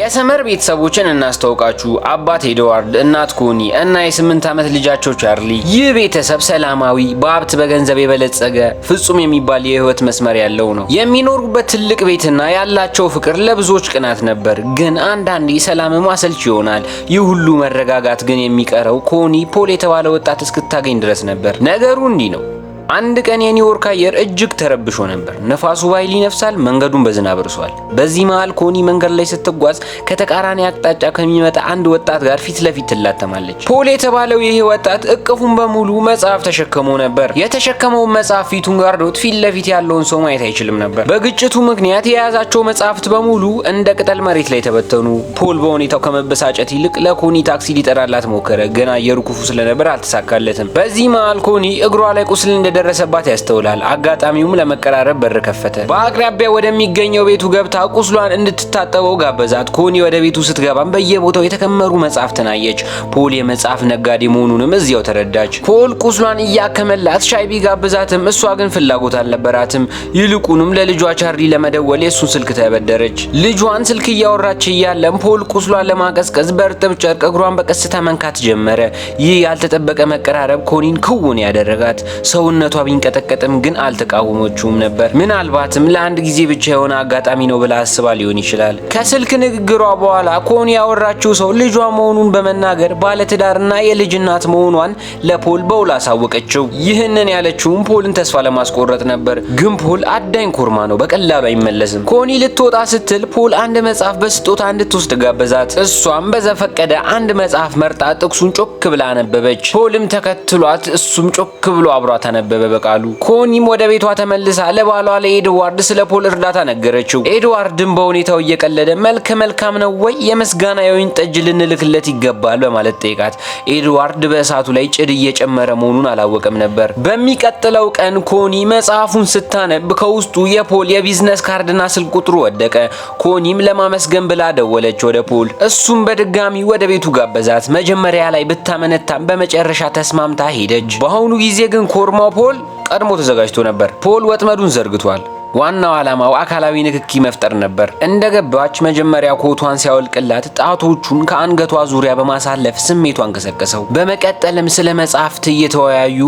የሰመር ቤተሰቦችን እናስተዋውቃችሁ። አባት ኤድዋርድ፣ እናት ኮኒ እና የ8 ዓመት ልጃቸው ቻርሊ። ይህ ቤተሰብ ሰላማዊ፣ በሀብት በገንዘብ የበለጸገ፣ ፍጹም የሚባል የህይወት መስመር ያለው ነው። የሚኖሩበት ትልቅ ቤትና ያላቸው ፍቅር ለብዙዎች ቅናት ነበር። ግን አንዳንዴ ሰላምም አሰልቺ ይሆናል። ይህ ሁሉ መረጋጋት ግን የሚቀረው ኮኒ ፖል የተባለ ወጣት እስክታገኝ ድረስ ነበር። ነገሩ እንዲህ ነው። አንድ ቀን የኒውዮርክ አየር እጅግ ተረብሾ ነበር። ነፋሱ በኃይል ይነፍሳል፣ መንገዱን በዝናብ እርሷል። በዚህ መሃል ኮኒ መንገድ ላይ ስትጓዝ ከተቃራኒ አቅጣጫ ከሚመጣ አንድ ወጣት ጋር ፊት ለፊት ትላተማለች። ፖል የተባለው ይህ ወጣት እቅፉን በሙሉ መጽሐፍ ተሸክሞ ነበር። የተሸከመውን መጽሐፍ ፊቱን ጋርዶት ፊት ለፊት ያለውን ሰው ማየት አይችልም ነበር። በግጭቱ ምክንያት የያዛቸው መጽሐፍት በሙሉ እንደ ቅጠል መሬት ላይ ተበተኑ። ፖል በሁኔታው ከመበሳጨት ይልቅ ለኮኒ ታክሲ ሊጠራላት ሞከረ፣ ግን አየሩ ክፉ ስለነበር አልተሳካለትም። በዚህ መሃል ኮኒ እግሯ ላይ ቁስል እንደደረሰባት ያስተውላል። አጋጣሚውም ለመቀራረብ በር ከፈተ። በአቅራቢያ ወደሚገኘው ቤቱ ገብታ ቁስሏን እንድትታጠበው ጋበዛት። ኮኒ ወደ ቤቱ ስትገባም በየቦታው የተከመሩ መጽሐፍትን አየች። ፖል የመጽሐፍ ነጋዴ መሆኑንም እዚያው ተረዳች። ፖል ቁስሏን እያከመላት ሻይ ቢጋብዛትም እሷ ግን ፍላጎት አልነበራትም። ይልቁንም ለልጇ ቻርሊ ለመደወል የእሱን ስልክ ተበደረች። ልጇን ስልክ እያወራች እያለም ፖል ቁስሏን ለማቀዝቀዝ በእርጥብ ጨርቅ እግሯን በቀስታ መንካት ጀመረ። ይህ ያልተጠበቀ መቀራረብ ኮኒን ክው ነው ያደረጋት። ሰውነቷ ቢንቀጠቀጥም ግን አልተቃወመችውም ነበር። ምናልባትም ለአንድ ጊዜ ብቻ የሆነ አጋጣሚ ነው ብላ አስባ ሊሆን ይችላል። ከስልክ ንግግሯ በኋላ ኮኒ ያወራችው ሰው ልጇ መሆኑን በመናገር ባለትዳርና የልጅ እናት መሆኗን ለፖል በውል አሳወቀችው። ይህንን ያለችውም ፖልን ተስፋ ለማስቆረጥ ነበር። ግን ፖል አዳኝ ኮርማ ነው፣ በቀላሉ አይመለስም። ኮኒ ልትወጣ ስትል ፖል አንድ መጽሐፍ በስጦታ እንድትወስድ ጋበዛት። እሷም በዘፈቀደ አንድ መጽሐፍ መርጣ ጥቅሱን ጮክ ብላ አነበበች። ፖልም ተከትሏት እሱም ጮክ ብሎ አብሯት አነበበ በቃሉ። ኮኒም ወደ ቤቷ ተመልሳ ለባሏ ለኤድዋርድ ስለ ፖል እርዳታ ነገረችው። ኤድዋርድም በሁኔታው እየቀለደ መልከ መልካም ነው ወይ፣ የምስጋና የወይን ጠጅ ልንልክለት ይገባል በማለት ጠየቃት። ኤድዋርድ በእሳቱ ላይ ጭድ እየጨመረ መሆኑን አላወቀም ነበር። በሚቀጥለው ቀን ኮኒ መጽሐፉን ስታነብ ከውስጡ የፖል የ business card ና ስልክ ቁጥሩ ወደቀ። ኮኒም ለማመስገን ብላ ደወለች ወደ ፖል። እሱም በድጋሚ ወደ ቤቱ ጋበዛት። መጀመሪያ ላይ ብታመነታም በመጨረሻ ተስማምታ ሄደች። በአሁኑ ጊዜ ግን ኮርማው ፖል ቀድሞ ተዘጋጅቶ ነበር። ፖል ወጥመዱን ዘርግቷል። ዋናው ዓላማው አካላዊ ንክኪ መፍጠር ነበር። እንደገባች መጀመሪያ ኮቷን ሲያወልቅላት ጣቶቹን ከአንገቷ ዙሪያ በማሳለፍ ስሜቷን ቀሰቀሰው። በመቀጠልም ስለ መጽሐፍት እየተወያዩ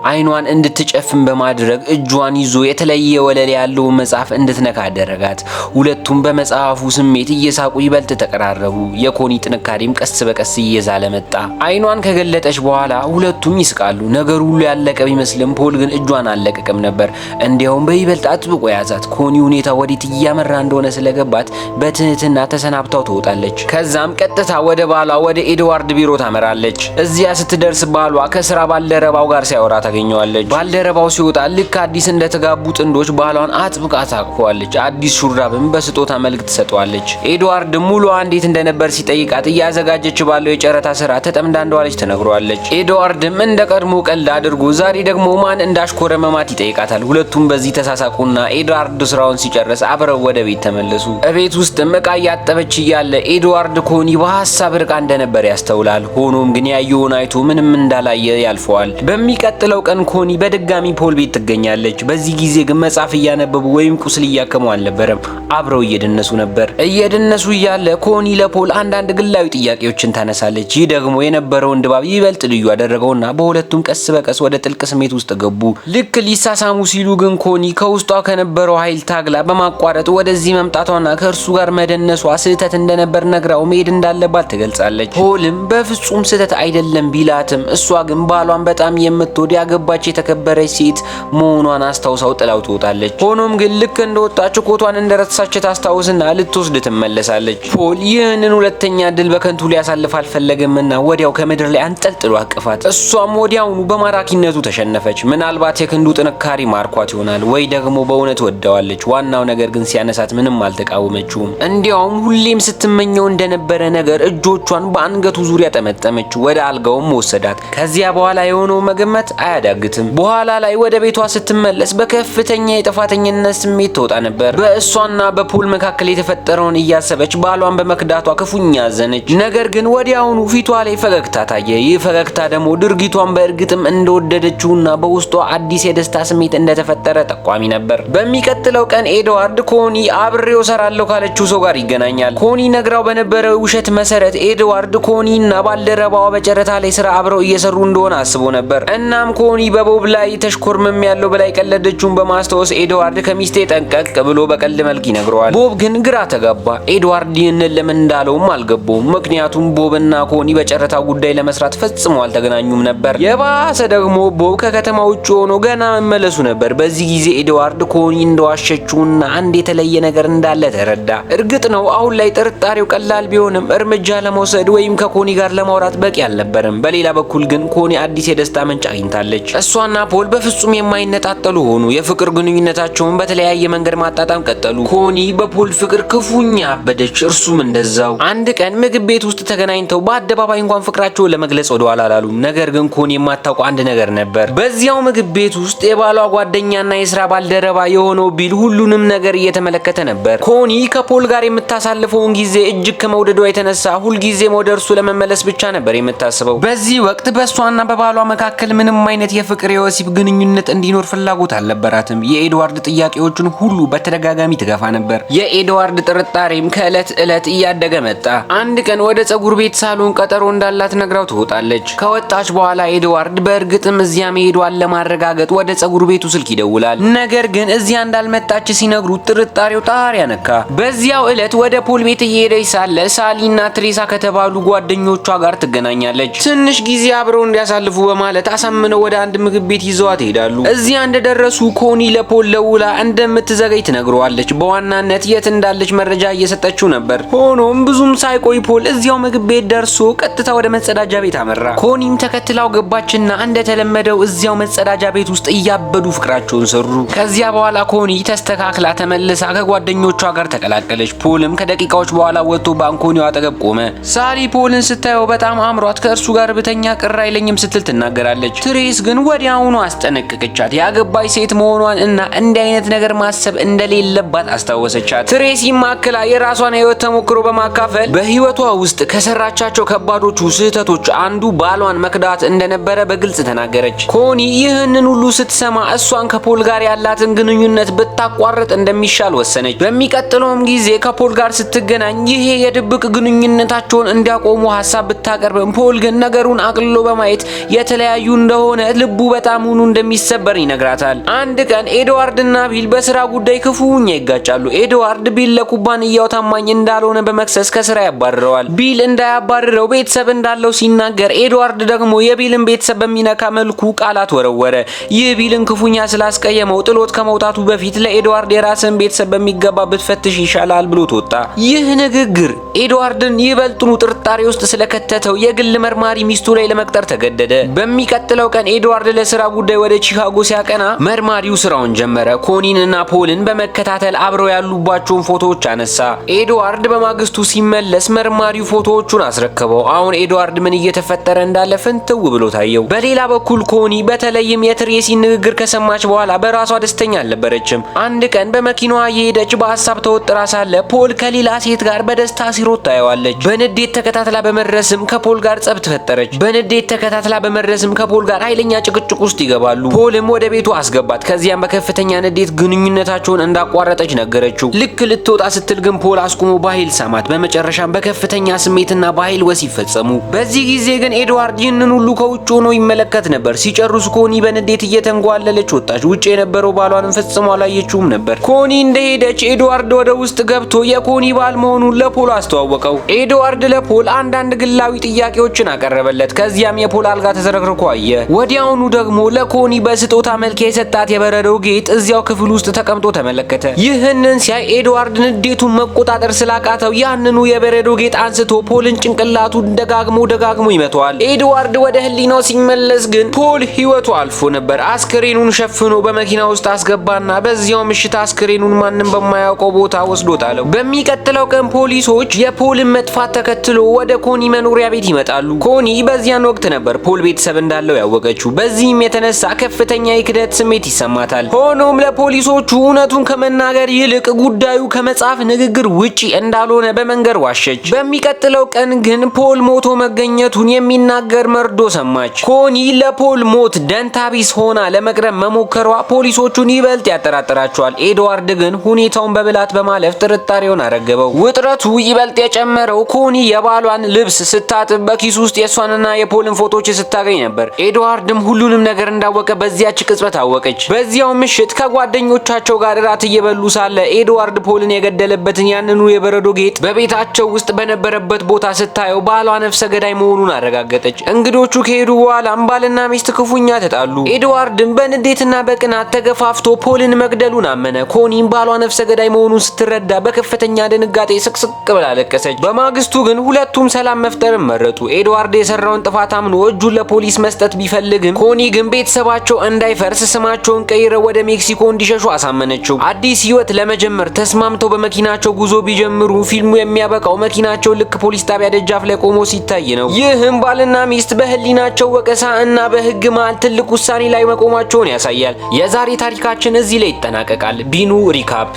አይኗን እንድትጨፍን በማድረግ እጇን ይዞ የተለየ ወለል ያለውን መጽሐፍ እንድትነካ አደረጋት። ሁለቱም በመጽሐፉ ስሜት እየሳቁ ይበልጥ ተቀራረቡ። የኮኒ ጥንካሬም ቀስ በቀስ እየዛለ መጣ። አይኗን ከገለጠች በኋላ ሁለቱም ይስቃሉ። ነገሩ ሁሉ ያለቀ ቢመስልም ፖል ግን እጇን አልለቀቀም ነበር። እንዲያውም በይበልጥ አጥብቆ ያዛት። ኮኒ ሁኔታ ወዴት እያመራ እንደሆነ ስለገባት በትህትና ተሰናብታው ትወጣለች። ከዛም ቀጥታ ወደ ባሏ ወደ ኤድዋርድ ቢሮ ታመራለች። እዚያ ስትደርስ ባሏ ከስራ ባልደረባው ጋር ሲያወራ ታገኘዋለች። ባልደረባው ሲወጣ ልክ አዲስ እንደተጋቡ ጥንዶች ባሏን አጥብቃ ታቅፈዋለች። አዲስ ሹራብም በስጦታ መልክ ትሰጠዋለች። ኤድዋርድ ውሎዋ እንዴት እንደነበር ሲጠይቃት እያዘጋጀች ባለው የጨረታ ስራ ተጠምዳ እንደዋለች ትነግረዋለች። ኤድዋርድም እንደ ቀድሞ ቀልድ አድርጎ ዛሬ ደግሞ ማን እንዳሽኮረመማት ይጠይቃታል። ሁለቱም በዚህ ተሳሳቁና ኤድዋርድ ስራውን ሲጨርስ አብረው ወደ ቤት ተመለሱ። እቤት ውስጥም እቃ እያጠበች እያለ ኤድዋርድ ኮኒ በሀሳብ ርቃ እንደነበር ያስተውላል። ሆኖም ግን ያየውን አይቶ ምንም እንዳላየ ያልፈዋል። በሚቀጥለው ቀን ኮኒ በድጋሚ ፖል ቤት ትገኛለች። በዚህ ጊዜ ግን መጽሐፍ እያነበቡ ወይም ቁስል እያከሙ አልነበረም፣ አብረው እየደነሱ ነበር። እየደነሱ እያለ ኮኒ ለፖል አንዳንድ ግላዊ ጥያቄዎችን ታነሳለች። ይህ ደግሞ የነበረውን ድባብ ይበልጥ ልዩ አደረገውና በሁለቱም ቀስ በቀስ ወደ ጥልቅ ስሜት ውስጥ ገቡ። ልክ ሊሳሳሙ ሲሉ ግን ኮኒ ከውስጧ ከነበረው ኃይል ታግላ በማቋረጥ ወደዚህ መምጣቷና ከእርሱ ጋር መደነሷ ስህተት እንደነበር ነግራው መሄድ እንዳለባት ትገልጻለች። ፖልም በፍጹም ስህተት አይደለም ቢላትም እሷ ግን ባሏን በጣም የምትወድ ያገባች የተከበረች ሴት መሆኗን አስታውሳው ጥላው ትወጣለች። ሆኖም ግን ልክ እንደወጣች ኮቷን እንደረሳች ታስታውስና ልትወስድ ትመለሳለች። ፖል ይህንን ሁለተኛ እድል በከንቱ ሊያሳልፍ አልፈለገምና ወዲያው ከምድር ላይ አንጠልጥሎ አቅፋት። እሷም ወዲያውኑ በማራኪነቱ ተሸነፈች። ምናልባት የክንዱ ጥንካሬ ማርኳት ይሆናል ወይ ደግሞ በእውነት ወደዋለች። ዋናው ነገር ግን ሲያነሳት ምንም አልተቃወመችውም። እንዲያውም ሁሌም ስትመኘው እንደነበረ ነገር እጆቿን በአንገቱ ዙሪያ ጠመጠመች፣ ወደ አልጋውም ወሰዳት። ከዚያ በኋላ የሆነው መገመት አያዳግትም። በኋላ ላይ ወደ ቤቷ ስትመለስ በከፍተኛ የጥፋተኝነት ስሜት ተውጣ ነበር። በእሷና በፖል መካከል የተፈጠረውን እያሰበች ባሏን በመክዳቷ ክፉኛ አዘነች። ነገር ግን ወዲያውኑ ፊቷ ላይ ፈገግታ ታየ። ይህ ፈገግታ ደግሞ ድርጊቷን በእርግጥም እንደወደደችውና በውስጧ አዲስ የደስታ ስሜት እንደተፈጠረ ጠቋሚ ነበር። በሚቀጥለው ቀን ኤድዋርድ ኮኒ አብሬው ሰራለሁ ካለችው ሰው ጋር ይገናኛል። ኮኒ ነግራው በነበረው ውሸት መሰረት ኤድዋርድ ኮኒ እና ባልደረባዋ በጨረታ ላይ ስራ አብረው እየሰሩ እንደሆነ አስቦ ነበር። እናም ኮኒ በቦብ ላይ ተሽኮርምሜያለሁ ብላ የቀለደችውን በማስታወስ ኤድዋርድ ከሚስቴ ጠንቀቅ ብሎ በቀልድ መልክ ይነግረዋል። ቦብ ግን ግራ ተጋባ። ኤድዋርድ ይህንን ለምን እንዳለውም አልገባውም። ምክንያቱም ቦብ እና ኮኒ በጨረታው ጉዳይ ለመስራት ፈጽሞ አልተገናኙም ነበር። የባሰ ደግሞ ቦብ ከከተማ ውጭ ሆኖ ገና መመለሱ ነበር። በዚህ ጊዜ ኤድዋርድ ኮኒ እንደዋሸችውና አንድ የተለየ ነገር እንዳለ ተረዳ። እርግጥ ነው አሁን ላይ ጥርጣሬው ቀላል ቢሆንም እርምጃ ለመውሰድ ወይም ከኮኒ ጋር ለማውራት በቂ አልነበረም። በሌላ በኩል ግን ኮኒ አዲስ የደስታ ምንጭ አግኝታለች። እሷና ፖል በፍጹም የማይነጣጠሉ ሆኑ። የፍቅር ግንኙነታቸውን በተለያየ መንገድ ማጣጣም ቀጠሉ። ኮኒ በፖል ፍቅር ክፉኛ አበደች፣ እርሱም እንደዛው። አንድ ቀን ምግብ ቤት ውስጥ ተገናኝተው በአደባባይ እንኳን ፍቅራቸውን ለመግለጽ ወደኋላ አላሉም። ነገር ግን ኮኒ የማታውቀው አንድ ነገር ነበር። በዚያው ምግብ ቤት ውስጥ የባሏ ጓደኛና የስራ ባልደረባ የሆነው ቢል ሁሉንም ነገር እየተመለከተ ነበር። ኮኒ ከፖል ጋር የምታሳልፈውን ጊዜ እጅግ ከመውደዷ የተነሳ ሁልጊዜም ወደ እርሱ ለመመለስ ብቻ ነበር የምታስበው። በዚህ ወቅት በእሷና በባሏ መካከል ምንም አይነት የፍቅር የወሲብ ግንኙነት እንዲኖር ፍላጎት አልነበራትም። የኤድዋርድ ጥያቄዎችን ሁሉ በተደጋጋሚ ትገፋ ነበር። የኤድዋርድ ጥርጣሬም ከዕለት ዕለት እያደገ መጣ። አንድ ቀን ወደ ጸጉር ቤት ሳሎን ቀጠሮ እንዳላት ነግራው ትወጣለች። ከወጣች በኋላ ኤድዋርድ በእርግጥም እዚያ መሄዷን ለማረጋገጥ ወደ ጸጉር ቤቱ ስልክ ይደውላል። ነገር ግን እዚያ እንዳልመጣች ሲነግሩት ጥርጣሬው ጣሪያ ነካ። በዚያው ዕለት ወደ ፖል ቤት እየሄደች ሳለ ሳሊና ትሬሳ ከተባሉ ጓደኞቿ ጋር ትገናኛለች። ትንሽ ጊዜ አብረው እንዲያሳልፉ በማለት አሳምነው ወደ አንድ ምግብ ቤት ይዘዋት ይሄዳሉ። እዚያ እንደደረሱ ኮኒ ለፖል ደውላ እንደምትዘገይ ትነግረዋለች። በዋናነት የት እንዳለች መረጃ እየሰጠችው ነበር። ሆኖም ብዙም ሳይቆይ ፖል እዚያው ምግብ ቤት ደርሶ ቀጥታ ወደ መጸዳጃ ቤት አመራ። ኮኒም ተከትላው ገባችና እንደተለመደው እዚያው መጸዳጃ ቤት ውስጥ እያበዱ ፍቅራቸውን ሰሩ። ከዚያ በኋላ ኮኒ ተስተካክላ ተመልሳ ከጓደኞቿ ጋር ተቀላቀለች። ፖልም ከደቂቃዎች በኋላ ወጥቶ ባንኮኒው አጠገብ ቆመ። ሳሊ ፖልን ስታየው በጣም አምሯት ከእርሱ ጋር ብተኛ ቅር አይለኝም ስትል ትናገራለች። ትሬስ ግን ወዲያውኑ አስጠነቀቀቻት። ያገባች ሴት መሆኗን እና እንዲህ አይነት ነገር ማሰብ እንደሌለባት አስታወሰቻት። ትሬሲም አክላ የራሷን ህይወት ተሞክሮ በማካፈል በህይወቷ ውስጥ ከሰራቻቸው ከባዶቹ ስህተቶች አንዱ ባሏን መክዳት እንደነበረ በግልጽ ተናገረች። ኮኒ ይህንን ሁሉ ስትሰማ እሷን ከፖል ጋር ያላትን ግንኙነት ብታቋርጥ እንደሚሻል ወሰነች። በሚቀጥለውም ጊዜ ከፖል ጋር ስትገናኝ ይሄ የድብቅ ግንኙነታቸውን እንዲያቆሙ ሀሳብ ብታቀርብም ፖል ግን ነገሩን አቅልሎ በማየት የተለያዩ እንደሆነ ልቡ በጣም ሁኑ እንደሚሰበር ይነግራታል። አንድ ቀን ኤድዋርድ እና ቢል በስራ ጉዳይ ክፉኛ ይጋጫሉ። ኤድዋርድ ቢል ለኩባንያው ታማኝ እንዳልሆነ በመክሰስ ከስራ ያባርረዋል። ቢል እንዳያባርረው ቤተሰብ እንዳለው ሲናገር፣ ኤድዋርድ ደግሞ የቢልን ቤተሰብ በሚነካ መልኩ ቃላት ወረወረ። ይህ ቢልን ክፉኛ ስላስቀየመው ጥሎት ከመውጣቱ በፊት ለኤድዋርድ የራስን ቤተሰብ በሚገባ ብትፈትሽ ይሻላል ብሎት ወጣ። ይህ ንግግር ኤድዋርድን ይበልጡኑ ጥርጣሬ ውስጥ ስለከተተው የግል መርማሪ ሚስቱ ላይ ለመቅጠር ተገደደ። በሚቀጥለው ቀን ኤድዋርድ ለስራ ጉዳይ ወደ ቺካጎ ሲያቀና መርማሪው ስራውን ጀመረ። ኮኒን እና ፖልን በመከታተል አብረው ያሉባቸውን ፎቶዎች አነሳ። ኤድዋርድ በማግስቱ ሲመለስ መርማሪው ፎቶዎቹን አስረከበው። አሁን ኤድዋርድ ምን እየተፈጠረ እንዳለ ፍንትው ብሎ ታየው። በሌላ በኩል ኮኒ በተለይም የትሬሲን ንግግር ከሰማች በኋላ በራሷ ደስተኛ አልነበረችም። አንድ ቀን በመኪናዋ እየሄደች በሀሳብ ተወጥራ ሳለ ፖል ከሌላ ሴት ጋር በደስታ ሲሮጥ ታየዋለች። በንዴት ተከታትላ በመድረስም ከፖል ጋር ጸብ ተፈጠረች። በንዴት ተከታትላ በመድረስም ከፖል ጋር ኃይለኛ ጭቅጭቅ ውስጥ ይገባሉ። ፖልም ወደ ቤቱ አስገባት። ከዚያም በከፍተኛ ንዴት ግንኙነታቸውን እንዳቋረጠች ነገረችው። ልክ ልትወጣ ስትል ግን ፖል አስቁሞ በኃይል ሳማት። በመጨረሻም በከፍተኛ ስሜትና በኃይል ወሲብ ፈጸሙ። በዚህ ጊዜ ግን ኤድዋርድ ይህንን ሁሉ ከውጭ ሆኖ ይመለከት ነበር። ሲጨርሱ ኮኒ በንዴት እየተንጓለለች ወጣች። ውጭ የነበረው ባሏንም ፈጽሞ አላየችውም ነበር። ኮኒ እንደሄደች ኤድዋርድ ወደ ውስጥ ገብቶ የኮኒ ባል መሆኑን ለፖል አስተዋወቀው። ኤድዋርድ ለፖል አንዳንድ ግላዊ ጥያቄዎችን አቀረበለት። ከዚያም የፖል አልጋ ተዝረክርኮ አየ። ወዲያውኑ ደግሞ ለኮኒ በስጦታ መልክ የሰጣት የበረዶ ጌጥ እዚያው ክፍል ውስጥ ተቀምጦ ተመለከተ። ይህንን ሲያይ ኤድዋርድ ንዴቱን መቆጣጠር ስላቃተው ያንኑ የበረዶ ጌጥ አንስቶ ፖልን ጭንቅላቱን ደጋግሞ ደጋግሞ ይመታዋል። ኤድዋርድ ወደ ህሊናው ሲመለስ ግን ፖል ህይወቱ አልፎ ነበር። አስክሬኑን ሸፍኖ በመኪና ውስጥ አስገባና በዚያው ምሽት አስክሬኑን ማንም በማያውቀው ቦታ ወስዶ ጣለው። በሚቀጥለው ቀን ፖሊሶች የፖልን መጥፋት ተከትሎ ወደ ኮኒ መኖሪያ ቤት ይመጣሉ። ኮኒ በዚያን ወቅት ነበር ፖል ቤተሰብ እንዳለው ያወቀችው። በዚህም የተነሳ ከፍተኛ የክደት ስሜት ይሰማታል። ሆኖም ለፖሊሶቹ እውነቱን ከመናገር ይልቅ ጉዳዩ ከመጽሐፍ ንግግር ውጪ እንዳልሆነ በመንገር ዋሸች። በሚቀጥለው ቀን ግን ፖል ሞቶ መገኘቱን የሚናገር መርዶ ሰማች። ኮኒ ለፖል ሞት ደንታቢስ ሆና ለመቅረብ መሞከሯ ፖሊሶቹን ይበልጥ ያጠራጥራቸዋል። ኤድዋርድ ግን ሁኔታውን በብልሃት በማለፍ ጥርጣሬውን አረገበው። ውጥረቱ ይበልጥ የጨመረው ኮኒ የባሏን ልብስ ስታጥብ በኪሱ ውስጥ የእሷንና የፖልን ፎቶዎች ስታገኝ ነበር። ኤድዋርድም ሁሉንም ነገር እንዳወቀ በዚያች ቅጽበት አወቀች። በዚያው ምሽት ከጓደኞቻቸው ጋር እራት እየበሉ ሳለ ኤድዋርድ ፖልን የገደለበትን ያንኑ የበረዶ ጌጥ በቤታቸው ውስጥ በነበረበት ቦታ ስታየው ባሏ ነፍሰ ገዳይ መሆኑን አረጋገጠች። እንግዶቹ ከሄዱ በኋላም ባልና ሚስት ክፉኛ ተጣሉ። ኤድዋርድም በንዴትና በቅናት ተገፋፍቶ ፖልን መግደሉን አመነ። ኮኒም ባሏ ነፍሰ ገዳይ መሆኑን ስትረዳ በከፍተኛ ድንጋጤ ስቅስቅ ብላ አለቀሰች። በማግስቱ ግን ሁለቱም ሰላም መፍጠርን መረጡ። ኤድዋርድ የሰራውን ጥፋት አምኖ እጁን ለፖሊስ መስጠት ቢፈልግም ኮኒ ግን ቤተሰባቸው እንዳይፈርስ ስማቸውን ቀይረው ወደ ሜክሲኮ እንዲሸሹ አሳመነችው። አዲስ ህይወት ለመጀመር ተስማምተው በመኪናቸው ጉዞ ቢጀምሩ ፊልሙ የሚያበቃው መኪናቸው ልክ ፖሊስ ጣቢያ ደጃፍ ላይ ቆሞ ሲታይ ነው። ይህም ባልና ሚስት በህሊናቸው ወቀሳ እና በህግ መሃል ትልቅ ውሳኔ ላይ መቆማቸውን ያሳያል። የዛሬ ታሪካችን እዚህ ላይ ይጠናቀቃል። ቢኑ recap።